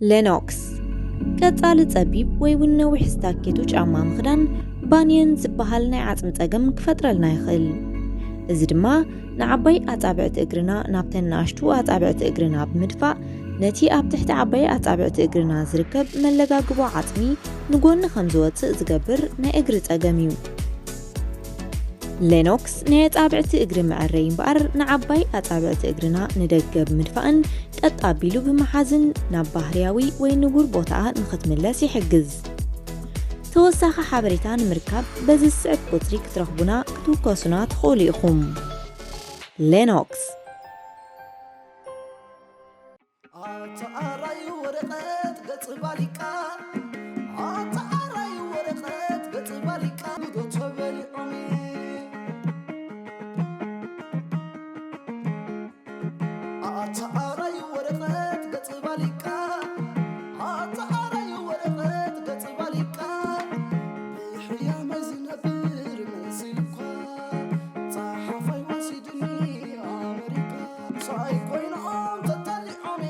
ሌኖክስ፣ ቀጻሊ ጸቢብ ወይ እውን ነዊሕ ስታኬቶ ጫማ ምኽዳን ባንየን ዝበሃል ናይ ዓጽሚ ጸገም ክፈጥረልና ይኽእል። እዚ ድማ ንዓባይ ኣጻብዕቲ እግርና ናብተን ንኣሽቱ ኣጻብዕቲ እግርና ብምድፋእ፣ ነቲ ኣብ ትሕቲ ዓባይ ኣጻብዕቲ እግርና ዝርከብ መለጋግቦ ዓጽሚ ንጎኒ ከም ዝወጽእ ዝገብር ናይ እግሪ ጸገም እዩ። ሌኖክስ ናይ ኣጻብዕቲ እግሪ መዐረዪ እምበኣር፣ ንዓባይ ኣጻብዕቲ እግርና ንደገ ብምድፋእን ቀጥ ኣቢሉ ብምሓዝን ናብ ባህርያዊ ወይ ንቡር ቦታኣ ንኽትምለስ ይሕግዝ። ተወሳኺ ሓበሬታ ንምርካብ በዚ ዝስዕብ ቁጽሪ ክትረኽቡና ክትውከሱና ትኽእሉ ኢኹም። ሌኖክስ። ኣታ ኣራይ ወረቐት ገጽ ባሊቃ፣ ኣታ ኣራይ ወረቐት ገጽ ባሊቃ፣ ጉዶ ተበሊዖም። ኣታ ኣራይ ወረቐት ገጽ ባሊቃ፣ ኣታ ኣራይ ወረቐት ገጽ ባሊቃ፣ ብሕያመይ ዝነብር መሲልኳ፣ ጸሓፋይ ወሲድኒ ኣመሪካ። ምሳይ ኮይኖም ተጠሊዖም፣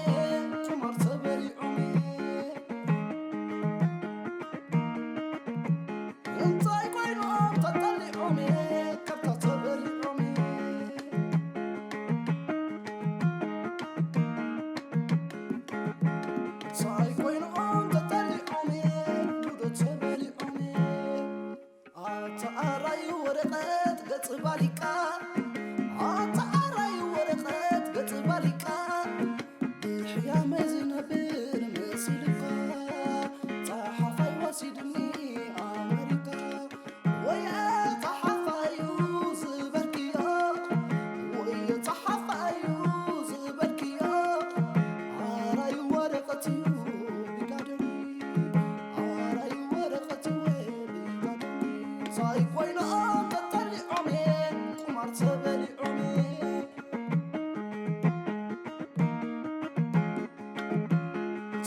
ቁማር ተበሊዖም። እንታይ ኮይኖም ተጠሊዖም፣ ከብታ ተበሊዖም። ምሳይ ኮይኖም ተጠሊዖም፣ ጉዶ ተበሊዖም። ኣታ ኣራይ ወረቐት ገጽ ባሊቃ፣ ኣታ ኣራይ ወረቐት ገጽ ባሊቃ፣ ብሕያመይ ዝነብር መሲልካ፣ ጸሓፋይ ወሲድኒ ኣመሪካ። ወየ ጸሓፋዩ ዝበልክዮ፣ ወየ ጸሓፋዩ ዝበልክዮ፣ ኣራይ ወረቐትዩ ቢጋደኒ። ኣዋራይ ወረቐት ወይ ቢጋዶ ሳይኮይኖም ተጠሊዖም ቁማር ተበሊዖም።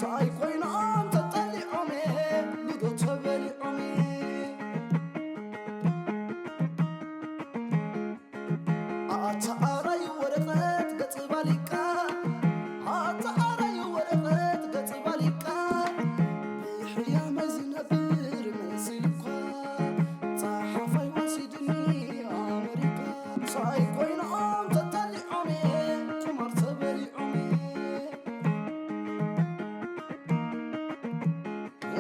ሳይኮይኖም ተጠሊዖም ሉዶ ተበሊዖም። ኣታ ኣራይ ወረቐት ገጽ ባሊቃ፣ ኣታ ኣራይ ወረቐት ገጽ ባሊቃ፣ ብሕያመይ ዝነብር መሲልኳ፣ ጸሓፋይ ወሲድኒ ኣመሪካ። ሳይኮይኖም ተጠሊዖም፣ ቁማር ተበሊዖም።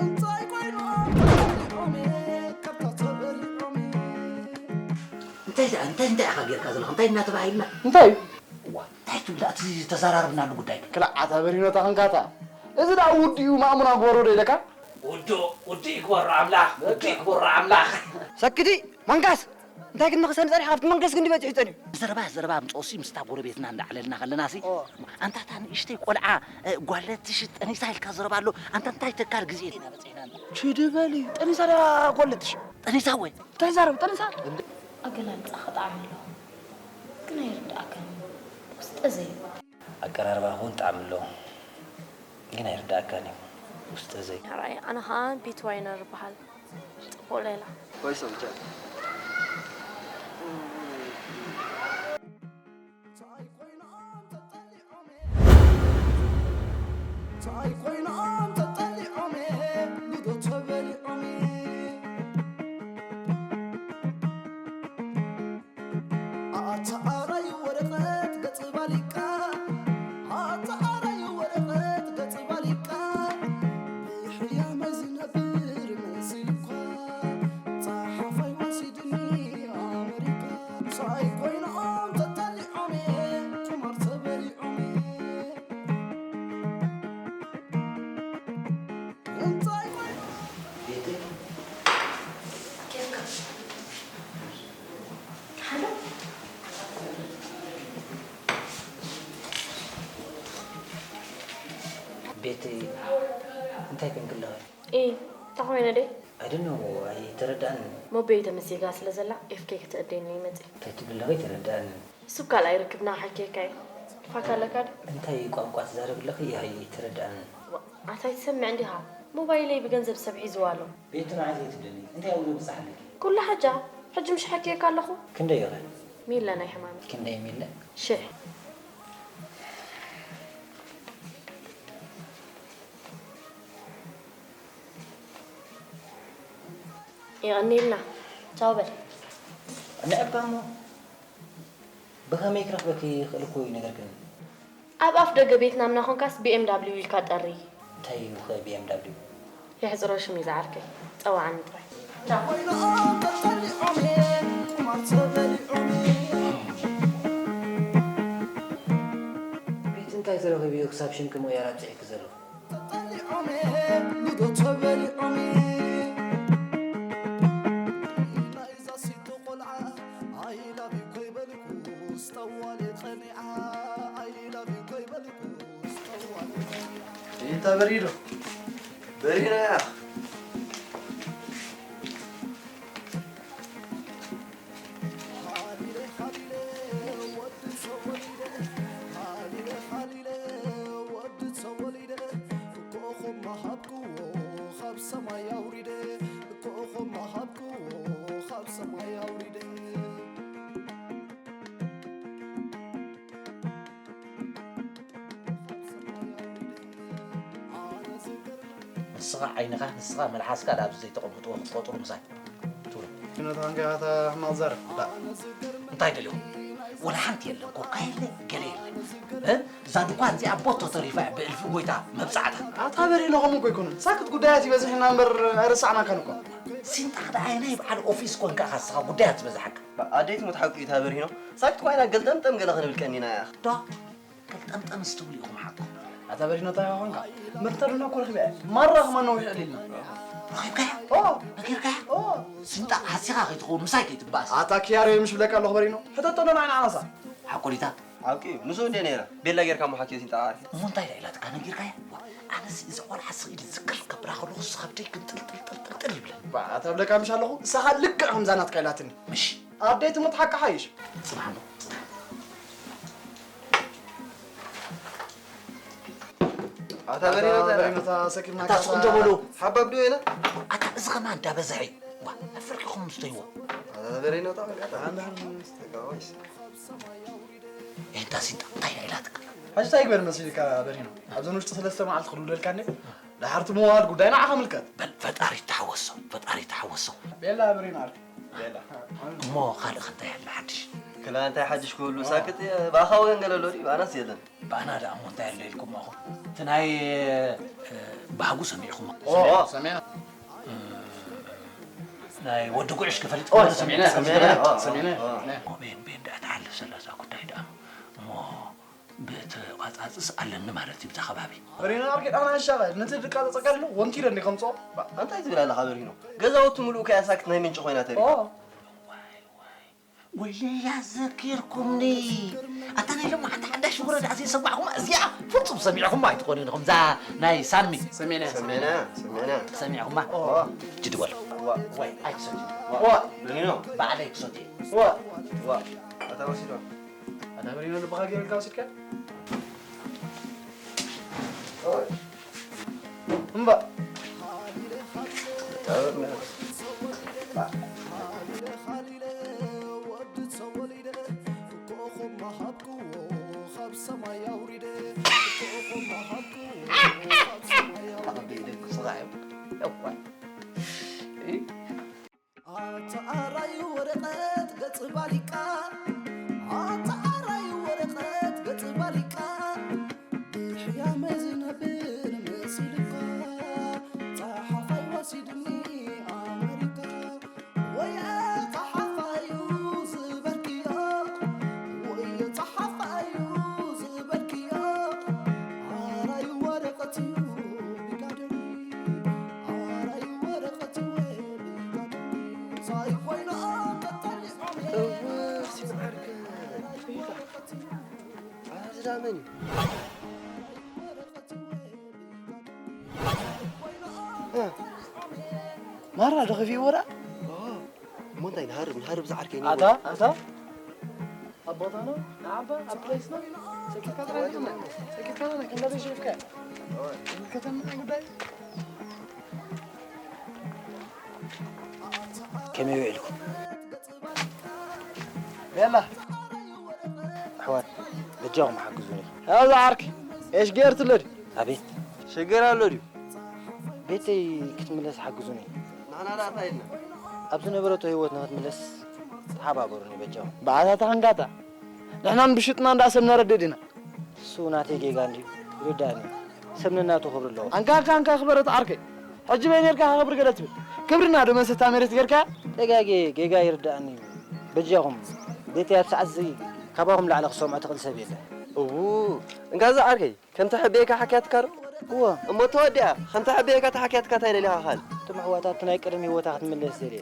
እንታይ ኮይኖም ተጠሊዖም፣ ከብታ ተበሊዖም። እንታይ ደኣ፣ እንታይ፣ እንታይ ኢኻ ጌርካ ዘለኻ? እንታይ እናተባሃልና? እንታይ እዩ? እዋ፣ እንታይ ትብል ደኣ እቲ ዝተዘራረብናሉ ጉዳይ? ክላዓታ በሪኖታ ኸንካታ። እዚ ደኣ ውዱእ እዩ፣ ማእሙና ግበሮ ዶ ኢለካ? ውዱእ፣ ውዱእ ይግበሮ ኣምላኽ፣ ውዱእ ይግበሮ ኣምላኽ። ሰክቲ፣ መንካስ! እንታይ ግን ንኽሰኒ ጸኒሕካ? ኣብቲ መንካስ ግን በጺሑ ጸኒሑ። ዘረባ፣ ዘረባ ኣምጽኦሲ ምስታ ጎረቤትና እንዳዕለልና ከለናሲ፣ ኦ። ኣንታ እታ ንእሽተይ ቆልዓ፣ እ፣ ጓል ትሽጥ ጠኒሳ ኢልካ ዘረባ ኣሎ። ኣንታ እንታይ ተካል ግዜ ኢና በጺሕና ኣንታ? ችዲ በሊ፣ ጠኒሳ ደኣ ጓል ትሽጥ? ጠኒሳ ወይ? እንታይ ዛረብ ጠኒሳ? ኣገላልጻ ክጣዕም ኣለዎ። ግን ኣይርድኣካን እዩ። ውስጠ ዘይ ኣቀራርባ እውን ጣዕሚ ኣለዎ። ግን ኣይርድኣካን እዩ። ውስጠ ዘይ ኣርኣይ፣ ኣነ ኸኣ ቢት ዋይነር እበሃል። ጽቡቕ ሌላ። ወይ ሰምቻ። ሳይኮይኖም ተጠሊዖም፣ ሉዶ ተበሊዖም። ኣታ ኣራይ ወረቐት ገጽ ባሊቃ፣ ኣታ ኣራይ ወረቐት ገጽ ባሊቃ፣ ብሕያመይ ዝነብር መሲልኳ፣ ጸሓፋይ ወሲድኒ ኣመሪካ። ሳይኮይኖም ተጠሊዖም፣ ቁማር ተበሊዖም። እንታይ ኮይኖም ጌርካ? ቤተይ፣ እንታይ ኮንኪ ኣለኺ? ኢ፣ እንታይ ኮይነ ደይ? I don't know፣ ኣይተረድኣንን። ሞቤ ተመሲጋ ስለ ዘላ ኤፍኬ ክትእደኒ ይመጽእ። እንታይ ትብሊ ኣለኺ? ኣይተረድኣንን። እሱ ካልኣይ ርክብና ሓኪየካ እየ። ፋካ ኣለካ ዶ? እንታይ ቋንቋ ትዛረቢ ኣለኺ? ኣይተረድኣንን። ዋ፣ ኣታ ኣይትሰምዕ እንዲኻ? ሞባይለይ ብገንዘብ ሰብ ሒዝዋ ኣሎ። ቤቲ፣ መዓስ እየ ትብለኒ? እንታይ ኣውሎ ብዝሓለኪ? ኩሉ ሓጃ፣ ሕጂ ምሽ ሓኪየካ ኣለኹ። ክንደይ ኢኸ? ሚለ ናይ ሕማመይ። ክንደይ ሚለ? ሽሕ። የቐንየልና። ቻው በል። ንዕባ እሞ ብኸመይ ክረኽበኪ ይኽእል እኮ እዩ ነገርክኒ። ኣብ ኣፍ ደገ ቬትናም እናኾንካስ ቢ ኤም ዳብሊው ኢልካ ጠሪ። እንታይ እዩ ኸ ቢ ኤም ዳብሊው? የሕጽሮ ሽም እዩ ዝዓርከይ። ጸውዓኒ ጥራይ። ቻው። ቤት እንታይ ተረኺቡ እዩ ክሳብ ሽምኪ ምቕያር ኣብጺሑኪ ዘሎ? ተጠሊዖም ሉዶ ተበሊዖም ናይዛ ሲቶ ቆልዓ I love you ኮይበልኩስ ጠዋሊ ጸኒዓ I love you ኮይበልኩስ ጠዋሊ ጸኒዓ። እንታ በሪዶ በሪና ንስኻ ዓይንኻ፣ ንስኻ መልሓስካ ዳብዚ ዘይተቐምጥዎ ክትቆጥሩ ምሳይ ትብሉ። ኪኖታን ገያታ ሕማቕ ዘረባ። እንታይ ደልዮም? ወላ ሓንቲ የለን፣ ኮካ የለ፣ ገለ የለ። እ? እዛ ድኳን እዚኣ ቦቶ ተሪፋ እያ ብእልፊ ጎይታ መብጻዕታ። ኣታ በሬ ለኸም እኮ ኣይኮኑን። ሳክት ጉዳያት ይበዝሕና እምበር ኣይረሳዕናካን እኮ። ሲንጣ ደኣ ናይ በዓል ኦፊስ ኮንካ ኢኻ ንስኻ ጉዳያት ዝበዝሓካ። ኣደይ ትሙት ሓቂ እዩ እታ በሪኖ። ሳክት ኮይና ገልጠምጠም ገለ ክንብል ቀኒና እያ። ዶ? ገልጠምጠም ስትብሉ ኢኹም ሓቁ። ኣታ በሪኖ እንታይ ኮንካ? መርተሉና እኮ ረኺበ እየ። ማራ ከማን ነዊሕ ዕሊልና። ረኺብካያ? ኦ። ነጊርካያ? ኦ። ስንጣ ሃሲኻ ከይትኸውን ምሳይ ከይትባእስ። ኣታ ኪያሮ ምሽ ብለካ ኣለኹ በሪኖ። ሕተቶ ዶ ንዓና ዓመሳ። ሓቁ ዲታ? ሓቂ እዩ። ምስኡ እንደ ነይረ። ቤላ ጌርካ እሞ ሓኪዮ ሲንጣ ዓርኪ። እሞ እንታይ ደኣ ኢላትካ ነጊርካያ? ዋ፣ ኣነስ እዚ ቆልዓ ስቕ ኢሉ ዝክር ከብራ ከለኹ ዝኸብደይ ግን ጥልጥል ጥልጥል ጥልጥል ይብለኒ። ባ፣ ኣታ ብለካ ምሽ ኣለኹ። ንሳኻ ልክዕ ከምዛ ናትካ ኢላትኒ። ምሽ? ኣደይ ትሙት ሓቂ ሓይሽ። ጽናሕ እሞ፣ ጽናሕ። ኣታ በሬኖ ኣታ በሬኖ፣ ኣታ ሰኪምና ኣታ ካታ ሱቕ እንዶ በሉ። ሓባብ ዶ የለ? ኣታ እዚ ኸማን እንዳበዝሐ እዩ። ዋ፣ ኣፍርቂኹም ምስተይዎ። ኣታ በሬኖ፣ ኣታ በሬኖ፣ ኣታ ኣንዳር ተጋዋይስ። ኤንታ ሲንጣ፣ እንታይ ኢላትካ? ሕጂ እንታይ ይግበር መሲልካ በሬኖ? ኣብዘን ውሽጢ ሰለስተ መዓልቲ ክልውለልካ እንዴ? ድሓር እቲ ምዋል ጉዳይ ንዓኻ ምልከት። በል፣ ፈጣሪ ይተሓወሶ፣ ፈጣሪ ይተሓወሶ። ቤላ በሬኖ ዓርኪ፣ ቤላ። እሞ ካልእ ከ እንታይ ኣሎ ሓድሽ? ክላ እንታይ ሓድሽ ክህሉ፣ ሳክት፣ ብኣኻ ወገን ገለ ኣሎ ድዩ? ኣነስ የለን። ብኣና ደኣ እሞ እንታይ ኣሎ ኢልኩም ኣኹም? እቲ ናይ፣ እ፣ ባህጉ ሰሚዕኹም? ኦ፣ ሰሚዕና። እ፣ ናይ ወዲ ጉዕሽ ክፈሊጥ ኦ፣ ከሎ ሰሚዕና፣ ሰሚዕና፣ ሰሚዕና፣ ሰሚዕና። ኦ፣ ቤን፣ ቤን ደኣ ተሓልፍ ሰላሳ ጉዳይ ደኣ እሞ ብእቲ ቃጻጽስ ኣለኒ ማለት እዩ ብዛ ከባቢ። በሪኖ ኣርጌ ዳና ሻቐ፣ ነቲ ድቃ ጸቀሉ ወንቲረ እንዲ ከምጾ። እንታይ ትብል ኣለኻ በሪኖ? ገዛውቲ ምሉእ ከያ ሳክት ናይ ምንጪ ኮይና ተሪፋ። ኦ። ወይለይ ያዘኪርኩምኒ። ኣታ ናይ ሎማዓንቲ ሓዳሽ ወረ ደኣ ዘይሰማዕኹማ፣ እዚኣ ፍጹም ሰሚዕኹማ ኣይትኾኑን ኢኹም። እዛ ናይ ሳሚ። ሰሜንያ። ሰሜንያ፣ ሰሜንያ። ሰሚዕኹማ? ዋ። ጅድወል። ዋ። ወይ፣ ኣይትሰድዩ። ዋ። ዋ። በሪኖ። ባዕለይ ክሰድዩ። ዋ። ዋ። ኣታ ወሲዶ። ኣታ በሪኖ ልብኻ ገይሩ ኢልካ ወሲድካ? እምባ። ኣታ ኣራይ ወረቐት ገጽ ባሊቃ፣ ኣታ ኣራይ ወረቐት ገጽ ባሊቃ፣ ብሕያመ ዝነብር መሲልካ፣ ጸሓፋይ ወሲድኒ ኣመሪካ። ወየ ጸሓፋዩ ዝበልክዮ፣ ወየ ጸሓፋዩ ዝበልክዮ፣ ኣራይ ወረቐት እዩ ቢጋደኒ፣ ኣራይ ወረቐት እዩ ቢጋደኒ፣ ሳይኮይኖ ተጠሊዖም እወ፣ ሲምዓርከ፣ ቢጋ። ኣዚ ዳመን እዩ። እ፣ ማራ ደኺፍዎ ደኣ? ኦ፣ እሞ እንታይ ንሃርብ፣ ንሃርብ ዝዓርከይ ኣታ፣ ኣታ፣ ኣብ ቦታና፣ ንዓባ፣ ኣብ ፕሌስና፣ ሰኪትካ ጥራይ ንግነ፣ ሰኪትካ ንግነ፣ ከም ናበይ ሸይፍካ? ይምልከተና ጉዳይ። ከመይ ውዒልኩም? ቤላ። ኣሕዋት፣ በጃኹም ሓግዙኒ። ያዛ ዓርኪ፣ ኤሽ ጌርትለ ድዩ? ኣቤት። ሽግር ኣሎ ድዩ? ቤተይ ክትምለስ ሓግዙኒ። ንሕና ደኣ እንታይ ኢልና? ኣብ ዝነበረቶ ህይወት ንኽትምለስ ተሓባበሩኒ በጃኹም። በዓታታ ሓንጋታ፣ ንሕናን ብሽጥና እንዳ ሰብ ነረድእ ዲና? እሱ ናተይ ጌጋ እንድዩ፣ ይርዳእኒ። ሰብ ነናቱ ክብሪ ኣለዎ። ኣንካ፣ ኣንካ፣ ኣንካ ክበረት ዓርከይ። ሕጂ በይ ኔርካ ክብሪ ገለ ትብል? ክብርና ዶ መሰታ መሬት ጌርካ? ተጋጌ፣ ጌጋ ይርዳእኒ። በጃኹም፣ ቤተይ ኣብ ሰዓት እዚ ካባኹም ላዕሊ ክሰምዖ ትኽእል ሰብ የለን። እዉ፣ እንካ እዛ ዓርከይ፣ ከም ተሐብየካ ሓክያትካ ዶ? እወ። እሞ ተወዲኣ፣ ከም ተሐብየካ ተሓክያትካ እንታይ ደሊኻ ካል? እቶም ኣሕዋት ኣብቲ ናይ ቀደም ህይወታ ክትምለስ ደልየ።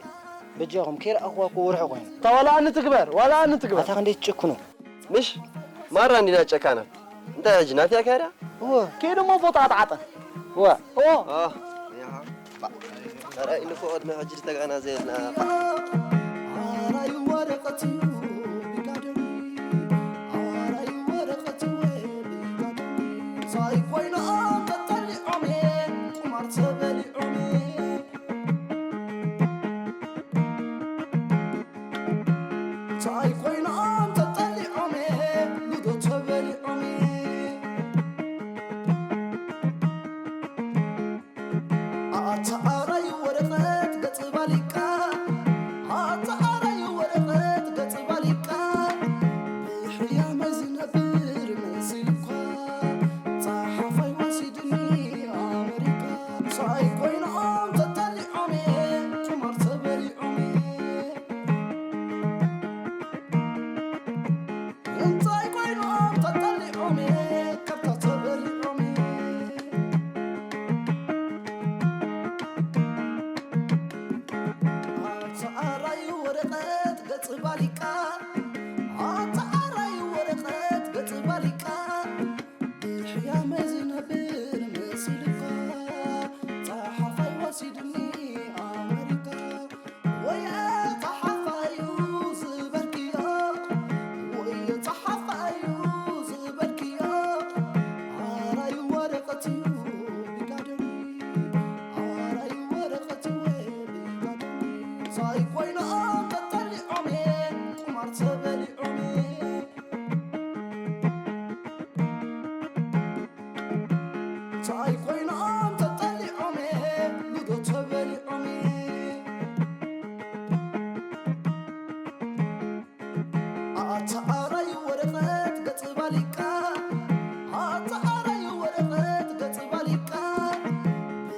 በጃኹም፣ ከይረኣኽዋ እኮ ወርሒ ኮይኑ። እታ ዋላ ኣነ ትግበር፣ ዋላ ኣነ ትግበር። ኣታ ክንደይ ትጭክኑ። ምሽ? ማራ እንዲና ጨካናት። እንታይ ሕጂ ናፊያ ካይዳ? እወ። ከይደ እሞ ፎጣ ኣትዓጠን። እወ። እወ። ኣህ፣ ያሃ። ባ-፣ ኧረ ኢሉ እኮ ቅድሚ ሕጂ ዝተጋና ዘየልና። ኣራይ ወረቐት እዩ ቢጋደኒ፣ ኣራይ ወረቐት ወይ ቢጋደኒ። ሳይ ኮይኖም ተጠሊዖም እየ፣ ቁማር ተበሊዖም እየ። ሳይ ኮይኖም ተጠሊዖም እየ፣ ሉዶ ተበሊዖም እየ። ኣታ ኣራይ ወረቐት ገጽ ባሊቃ፣ ኣታ ኣራይ ወረቐት ገጽ ባሊቃ፣ ብሕያመይ ዝነብር መሲልኳ፣ ጸሓፋይ ወሲድኒ ኣመሪካ። ምሳይ ኮይኖም ተጠሊዖም እየ፣ ቁማር ተበሊዖም እየ። እንታይ ኮይኖም ተጠሊዖም እየ፣ ከብታ ተበሊዖም እየ። ኣታ ኣራይ ወረቐት ገጽ ባሊቃ፣ ኣታ ኣራይ ወረቐት ገጽ ባሊቃ፣ ብሕያመ ዝነብር መሲልካ፣ ጸሓፋይ ወሲድኒ ኣመሪካ። ወየ ጸሓፋዩ ዝበልክዮ፣ ወየ ጸሓፋዩ ዝበልክዮ፣ ኣራይ ወረቐት እዩ ቢጋደኒ፣ ኣራይ ወረቐት ወይ ቢጋደኒ። ሳይ ኮይኖም ተጠሊዖም እየ፣ ቁማር ተበሊዖም እየ። እንታይ ኮይኖም ተጠሊዖም እየ፣ ሉዶ ተበሊዖም እየ። ኣታ ኣራይ ወረቐት ገጽ ባሊቃ፣ ኣታ ኣራይ ወረቐት ገጽ ባሊቃ፣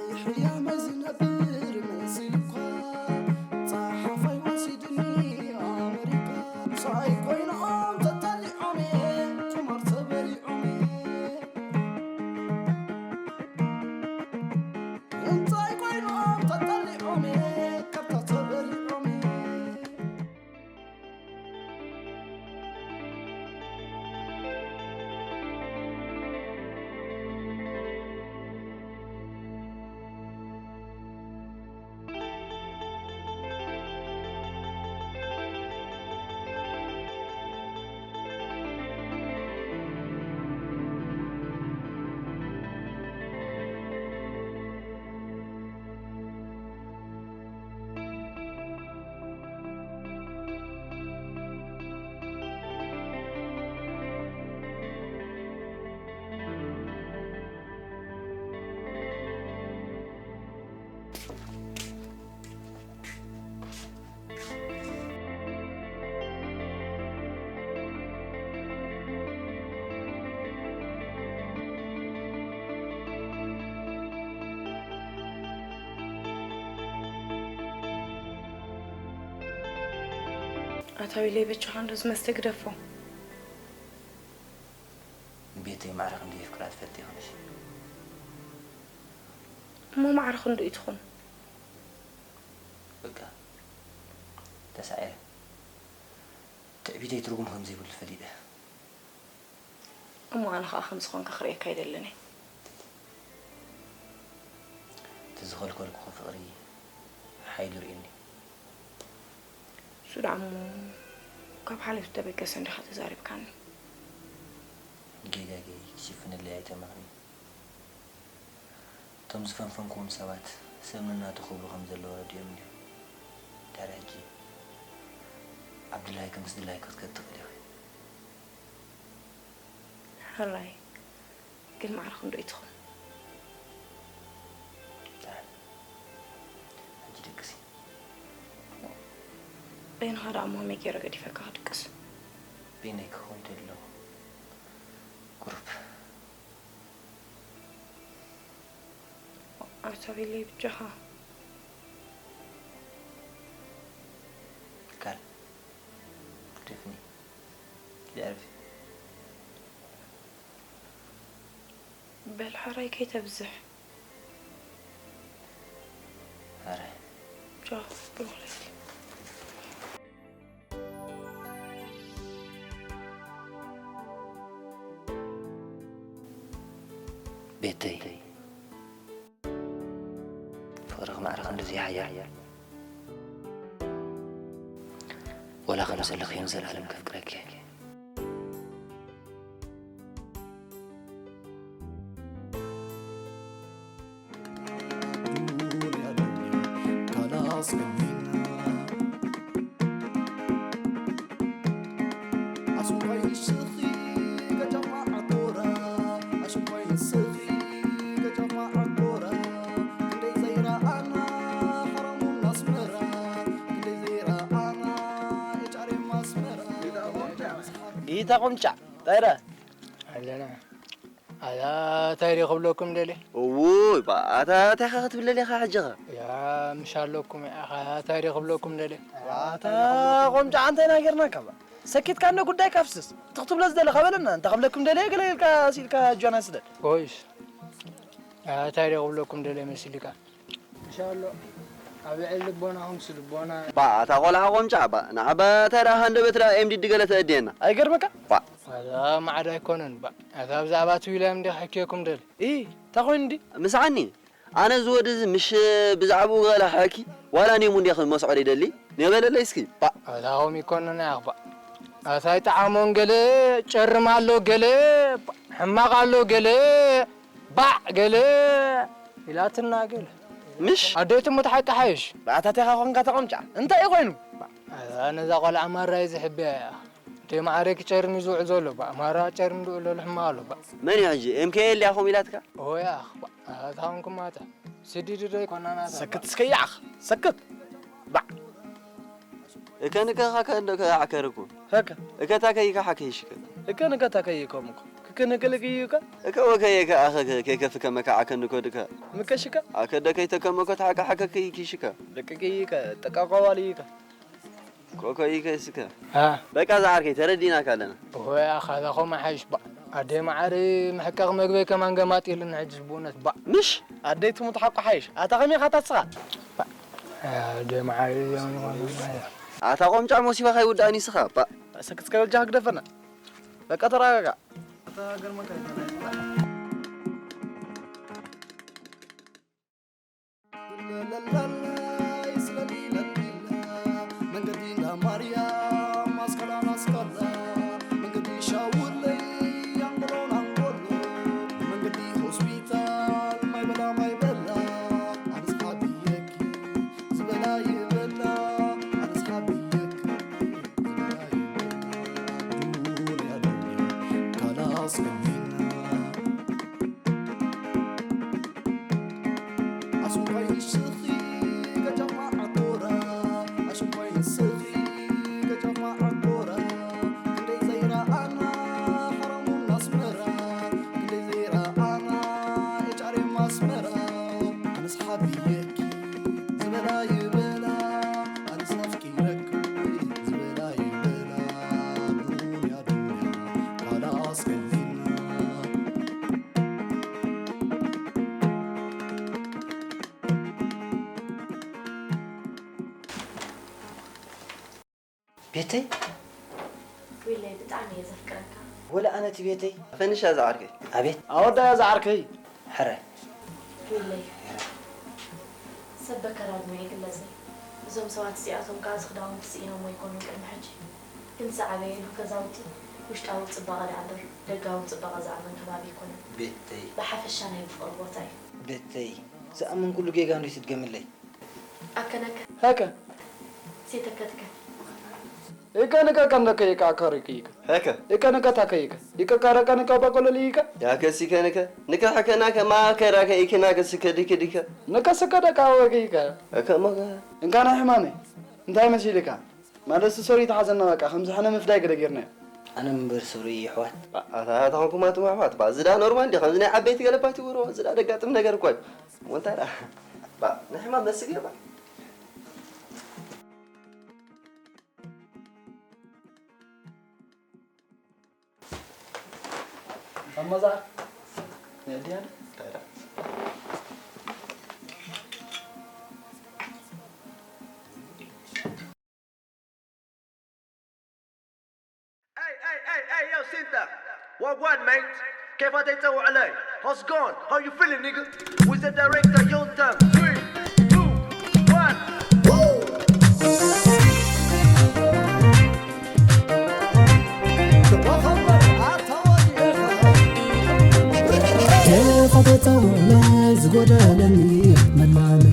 ብሕያመ ዝነብር መሲልኳ፣ ጸሓፋይ ወሲድኒ ኣመሪካ። ምሳይ ኮይኖም ተጠሊዖም እየ፣ ቁማር ተበሊዖም እየ። እንታይ ኮይኖም ተጠሊዖም እየ፣ ከብታ ተበሊዖም እየ። ኣታ ዊለይ በጃኻ እንዶ ዝመስተ ግደፎ። ቤተይ ማዕረ ክንደይ የፍቅራ ትፈልጢ ኢኺ። እሞ ማዕረ ክንደይ ትኹን? በቃ ተሳዒረ። ትዕቢተይ ትርጉም ከም ዘይብሉ ፈሊጠ። እሞ ኣነ ኸኣ ከምዚ ኾንካ ክርእየካ ኣይደልን እየ። እቲ ዝኸልከልኩኺ ፍቕሪ ሓይሉ ርእዩኒ። እሱ ደኣ እሞ ካብ ሓሊፉ ዝተበገሰ እንዲኻ ተዛሪብካኒ። ጌጋገይ ክሽፍነለይ ኣይተመኽኒ። እቶም ዝፈንፈንክዎም ሰባት ሰብ ነናቱ ክብሩ ከም ዘለዎ ረዲኦም እንድዮም። ድሕሪ ሕጂ ኣብ ድላይኪ ምስ ድላይኪ ክትከዲ ትኽእሊ ኢኺ። ሕራይ፣ ግን ማዕረ ክንደይ ትኹን? ደሓን። ሕጂ ደቅሲ። ዘይንኻ ደኣ እሞ ከመይ ገይረ ገዲፈካ ክድቅስ? በይነይ ክኸይድ ኣለኹ። ቁሩብ። ኣታ ቤለይ ብጃኻ። ካል። ግደፍኒ። ይዕርፊ። በል ሓራይ ከይተብዝሕ። ኣረ። ቻው፣ ብሩኽ ለይቲ። ቤተይ፣ ፍቕርኺ ማዕረ ክንድዚ ሓያል፣ ወላ ከም ዘለኽዮ ንዘለኣለም ከፍቅረኪ። ጌታ ቁምጫ፣ ጣይረ። ኣለና። ኣታ እንታይ ድየ ክብለኩም ደልየ? እውይ፣ ባ-፣ ኣታ እንታይ ኢኻ ክትብል ደሊኻ ሕጂ ኸ? ያ፣ ምሽ ኣለኩም፣ ኣታ እንታይ ድየ ክብለኩም ደልየ? ኣታ ቆምጫ፣ ኣንታይ ኢና ጌርናካ ባ? ሰኪትካ እንዶ ጉዳይካ ኣፍስስ። እቲ ክትብሎ ዝደለኻ በለና፣ እንታይ ክብለኩም ደልየ ገለ ኢልካ ስኢልካ ጆና ስደድ። ኮይስ፣ ኣታ እንታይ ድየ ክብለኩም ደልየ መሲልካ? ኢንሻኣሎ፣ ኣብ ልዕሊ ልቦናኹምስ ልቦና። ባ፣ ኣታ ቆልዓ ቆምጫ፣ ባ፣ ንዓባ እንታይ ደኣ ሃንደበት ደኣ ኤምዲዲ ገለ ተእድየና። ኣይገርመካ? ባ። ኣዛ ማዕዳ ኣይኮነን፣ ባ። ኣታ ብዛዕባ እቲ ዊልያም እንዲኻ ሕክየኩም ደሊ። ኢ፣ እንታይ ኮይኑ እንዲ? ምስዓኒ፣ ኣነ እዚ ወዲ እዚ ምሽ ብዛዕባኡ ገለ ሓኪ፣ ዋላ ኔሙ እንዲኻ መስዖ ደይደሊ፣ ኔበለለይ እስኪ፣ ባ። ኣታ ኸም ይኮነን ያኽ፣ ባ። ኣታ ኣይጠዓሞን ገለ፣ ጨርም ኣሎ ገለ፣ ባ፣ ሕማቕ ኣሎ ገለ፣ ባዕ ገለ ኢላትና ገለ። ምሽ? ኣደይ ትሙት ሓቂ ሓይሽ። ብኣታቴኻ ኾንካ ተቐምጫ። እንታይ እዩ ኮይኑ? ኣዛ ነዛ ቆልዓ ማራ እዩ ዝሕብያ እያ። ደይ ማዕረ ክጨርም እዩ ዝውዕል ዘሎ። ባ-፣ ማራ ጨርም ዝውዕል ዘሎ ሕማቕ ኣሎ። ባ-፣ መን እዩ ሕጂ? ኤም ኬ ኤል እያ ከምኡ ኢላትካ? ኦያ፣ ባ-፣ ኣታ ኾንኩም ማታ። ስዲድ ዶ ይኮና ናታ? ሰክት እስከ ያኽ። ሰክት። ባዕ። እከ ንከ ኻከ እንዶ ከ ዓከርኩ። ኸከ። እከ ታከይ ከ ሓከይሽከ። እከ ንከ ታከይ ኮምኩ። ክከ ንከ ልክ ይከ። እከ ወከ የከ ኣኸ ከ ከይከፍ ከመካ ዓከ እንዶ ኮድከ። ምከሽከ። ኣከ ደከይ ተከመኮ ተሓቀ ሓከ ከይኪሽከ። ደቀቂ ይከ፣ ጠቃቋዋሊ ይከ። ኮኮ ይከ እስከ። አ። በቃ ዝዓርከይ ተረዲናካ ኣለና። ሆያ ኻዛ ኾማ ሓይሽ ባ። ኣደ መዓሪ ምሕቃቕ መግበይ ከማን ገማጥ የለን ሕጅስ ብእውነት ባ። ምሽ? ኣደይ ትሙት ሓቁ ሓይሽ። ኣታ ኸመይ ኢኻ ታስኻ? ኣደ መዓሪ ኣታ ቆምጫ ሞሲባ ካይውዳእኒ ስኻ ባ። ሰክት ከበጃ ግደፈና። በቃ ተረጋጋ። ኣታ ገርመካ ይፈና። መንገዲ እንዳ ማርያም ኣስካላ ናስካላ መንገዲ ሻውለይ ኣንጎሎ ናንጎሎ መንገዲ ሆስፒታል ማይበላ ማይበላ ኣነስ ሓብየኪ ዝበላ ይበላ ኣነስ ሓብየኪ ዝበላ ይበላ ዱንያ ዱንያ ካላስ ከኒና ኣሽንኳይ ንስኺ ገጃማ ዓኮራ ኣሽንኳይ ንስኺ ገጃማ ዓኮራ ክንደይ ዘይረኣና ሓረሙን ኣስመራ ክንደይ ዘይረኣና ኤጫሬም ኣስመራ ኣነስ ሓብየኪ ዝበላ ይበላ ኣነስ ኣፍቂረኪ ዝበላ ይበላ ዱንያ ዱንያ ካላስ ከኒና ቤተይ? ዊለይ፣ ብጣዕሚ እየ ዘፍቅረካ። ወላ ኣነ እቲ ቤተይ? ፈንሻ ዝዓርከይ። ኣቤት። ኣወዳያ ዝዓርከይ። ሕራይ። ዊለይ፣ ሰብ በከራ ዕድመ ይግለጽ። እዞም ሰባት እዚኣቶም ከኣ እዚ ክዳውንቲ ስኢኖሞ ኣይኮኑን ቅድሚ ሕጂ። ግን ዝዓበየሉ ገዛውቲ ውሽጣዊ ጽባቐ ደኣ እምበር ደጋዊ ጽባቐ ዝኣምን ከባቢ ኣይኮነን። ቤተይ። ብሓፈሻ ናይ ፍቕሪ ቦታ እዩ። ቤተይ፣ ዝኣመንኩሉ ጌጋ እንዶ ትድገምለይ። ኣከነከ። ሀከ። ሴተከትከ። ኢከ ንከ ከንደከ ኢከ ኣከር ኢከ ኢከ። ሀከ። ኢከ ንከ ታከ ኢከ። ኢከ ካረቀ ንከ በቆለል ኢከ። ያከ ሲከ ንከ። ንከ ሀከ ናከ ማከ ራከ ኢከ ናከ ስከ ዲከ ዲከ። ንከ ስከ ደካ ወገ ኢከ። እከ ሞገ። እንካና ሕማሜ። እንታይ መሲልካ? ማለት ሶሪ ተሓዘና በቃ ከምዚ ሕነ ምፍዳይ ገለ ጌርና። ኣነ ምበር ሶሪ ይሕዋት። ኣታ ኣታ ኮንኩም ኣቱም ኣሕዋት ባ ዝዳ ኖርማል ዲ ከምዚ ናይ ዓበይቲ ገለባት ይውሮ ዝዳ ደጋጥም ነገር እኮ እዩ። ወንታይ ዳ ባ ናይ ሕማም መስል እየ ባ። ኣማዛ ነዲያን Hey, hey, hey, hey, yo, Sinta. What, what, mate? كيف هتتسوق علي؟ How's going? How you feeling, nigga? With the director, Young Thug. Three, two, one. ኬፋት ተውዕለ ዝጎደለኒ መላለ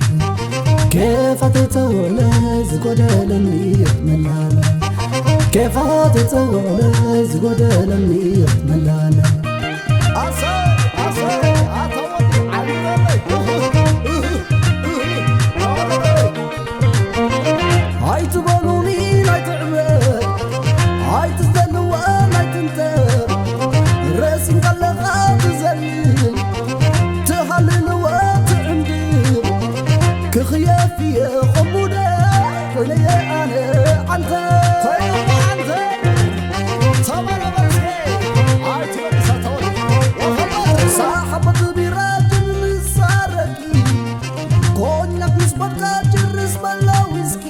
ኬፋት ተውዕለ ዝጎደለኒ መላለ ኬፋት ተውዕለ ዝጎደለኒ መላለ ኣይትበሉኒ ናይ ትዕበ ኣይትዘልወ ናይ ትንተ ረሲን ከለኻ ትዘልል ትሃልልወ ትዕንድር ክኽየፍ እየ ኸሙደ ኾነየ ኣነ ዓንተ ኾይነ ዓንተ ተመረበርሴ ኣይትበልሰተወ ወኸመ ሳሓበት ቢራጅን ንሳረቂ ኮኛክ ምስ በድካ ጅርስ በላ ዊስኪ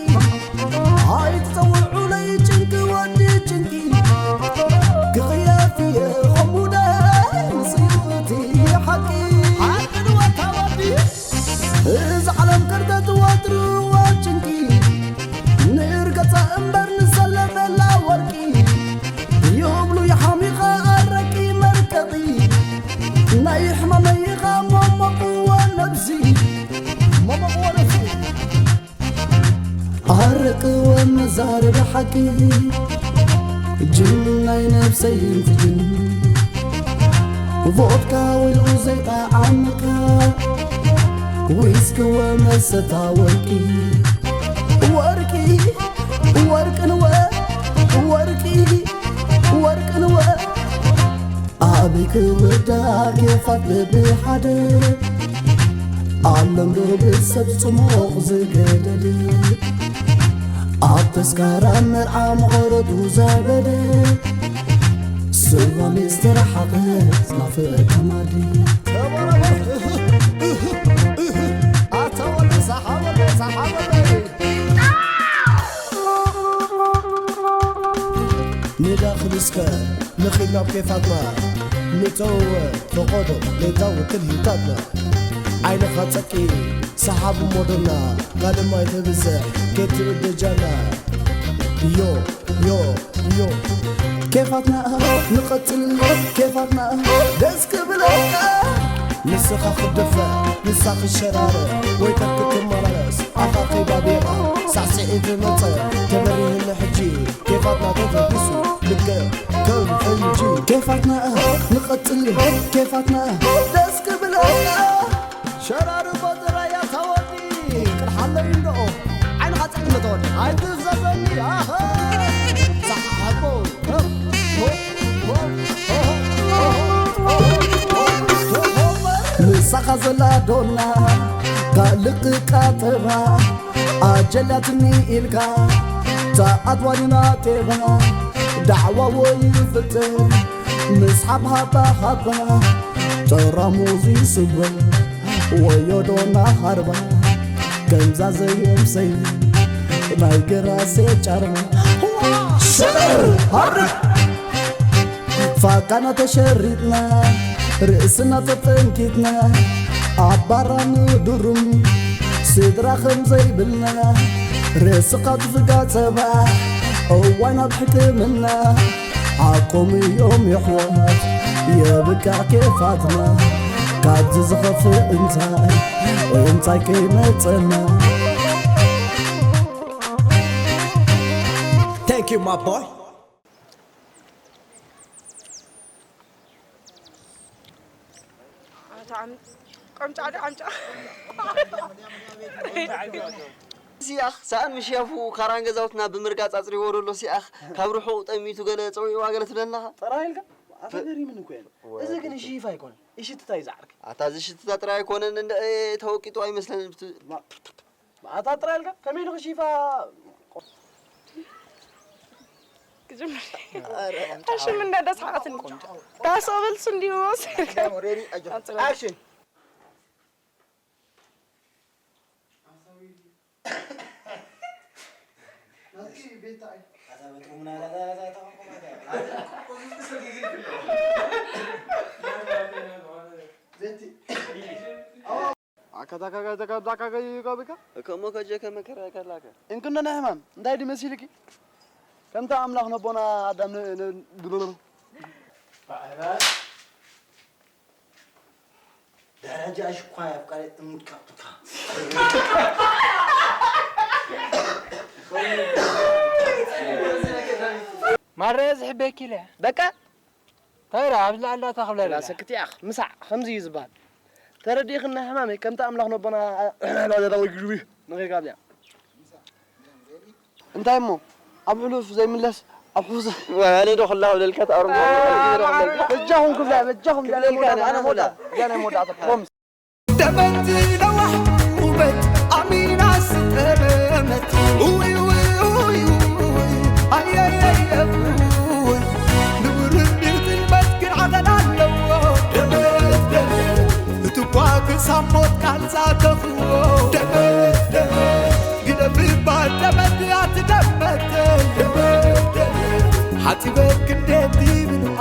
ኣይትፀውዑለይ ጭንቂ ወዲ ጭንቂ ክኽየፍ እየ ኸሙደ ንስዩቲ ሓቂ ሓቂ ንወታ ወዲ እዛ ዓለም ከርተት ወትርዋ ጭንቂ ንርገፃ እምበር ንሰለበላ ወርቂ ይብሉ ይሓሚኻ ኣረቂ መርቀጢ ናይ ሕማመይኻ መሞቕዎ ነብሲ መሞቕዎ ነብሲ ኣረቂ ወመዛረቢ ሓቂ ጅን ናይ ነብሰይ እንትጅን ቮድካ ወይኡ ዘይጣዓመካ ዊስኪ ወመሰታ ወርቂ ወርቂ ወርቂ ንወ ወርቂ ወርቂ ንወ ኣበይ ክውዳ ኬፋት ልቢ ሓደ ኣለም ዶ ብሰብ ጽሙቕ ዝገደደ ኣብ ተስካራ መርዓ መቐረቱ ዘበደ ስዋ ሚስተር ሓቐ ዝናፍቕ ከማዲ ኣታ ወዲ ሳሓ ወዲ ሳሓ ወዲ ንዳኽል እስከ ንኺድ ናብ ኬፋትና ንተወወ ፈቐዶ ሌታዊ ትልሂታትና ዓይንኻ ጸቂ ሰሓብ ሞዶና ካልእ ማይ ተብዝሕ ከይትእደጃና ዮ ዮ ዮ ኬፋትና ንቐጽል ኬፋትና ደስ ክብለካ ንስኻ ክትድፈ ንሳ ክትሸራረ ወይ ተክትመላለስ ኣኻ ከይባቤራ ሳዕስዒት መጸ ተበሪህኒ ሕጂ ኬፋትና ተተቢሱ ልክዕ ከም ፈንጂ ኬፋትና ንቐጽል ኬፋትና ደስ ክብለካ ሸራሪ ቦጥራ ያታወዲ ቅርሓለይ እንደኦ ዓይንኻ ጸልመ ተወዲ ኣይትፍዘዘኒ ኣኸ ዛሓቦ ምሳኻ ዘላ ዶና ካልእ ክቃጠባ ኣጀላትኒ ኢልካ ተኣትዋኒና ጤባ ዳዕዋ ወይፍጥር ምስሓብ ሃባ ሃባ ጠራሙዝ ይስበር ወዮዶና ሃርባ ከምዛ ዘየምሰይ ናይ ግራሴ ጫርባ ሸር ሃርብ ፋካና ተሸሪጥና ርእስና ተጠንኪትና ኣብ ባራ ንዱሩም ስድራ ከም ዘይብልና ርእስኻ ትፍጋ ጸባ እዋን ኣብ ሕክምና ሓቆም እዮም የሕዋት የብቃዕ ኬፋትና ካብዚ ዝኸፍእ እንታይ እንታይ ከይመጸና Thank you, my boy. ኣታ ዓም- ቆምጫ ዶ ዓምጫ? ሲኣኽ ሰኣን ምሽ ያፉ ካራን ገዛውትና ብምርጋጽ ኣጽሪዎ ደሎ ሲኣኽ ካብ ርሑቕ ጠሚቱ ገለ ጸዊዕዋ ገለ ትብለና ኢኻ። ጥራይ ኢልካ ኣታ ገሪምኒ እኮ እየ። እዚ ግን እሺ ይፋ ኣይኮነን። እሺ ትታይ ዝዓርክ። ኣታ እዚ ሽትታ ጥራይ ኣይኮነን እንደ ተወቂጡ ኣይመስለንን። ብት- ማ- ኣታ ጥራይ ኢልካ ከመይ ኢሉ ክሺፋ ክጅምር ኣሽም እንደ ደስሓትን ዳስ ኦቨልስ እንዲሁ ወሰድከ። Ready? Action. ከሞ ከጀከ መከራ ከላከ እንክነ ናይ ሕማም እንታይ ድመሲልኪ? ከምታ ኣምላኽ ነቦና ኣዳም ን- ን- ድሮ ደረጃ ሽኳ ኣፍቃሪ እምቃቅካ ማረየ ዝሕበኪ ኢለ በቃ እንታይ ደኣ ኣብ ላዕላ ተኽብለ ደላ ሰክት ያኽ ምሳዕ ከምዚ እዩ ዝበሃል። ተረዲእኽና ሕማመይ ከምቲ ኣምላኽ ነቦና ንኺጋብያ እንታይ እሞ ኣብ ሕሉፍ ዘይምለስ ኣብ ሕፉስ ወላለ ዶ ክላ ክብለልካ ተኣርሞ በጃኹም ክብላ በጃኹም ክብለልካ ኣነ ሞዳ እዚኣ ናይ መወዳእታ ፕሮምስ ደመት ለዋሕ ውበት ኣሚና ስጠመት ውይ ውይ ውይ ውይ ኣየየየ ውይ ንውርድ ጥልመት ግን ዓቐን ኣለዎ ደመት ደመት እትኳ ክሳብ ሞት ቃልዛ ተኽዎ ደመት ደመት ግደፍ ይባል ደመት ኣትደመት ደመት ደመት ሓፂበክ እንዴት ይብልዋ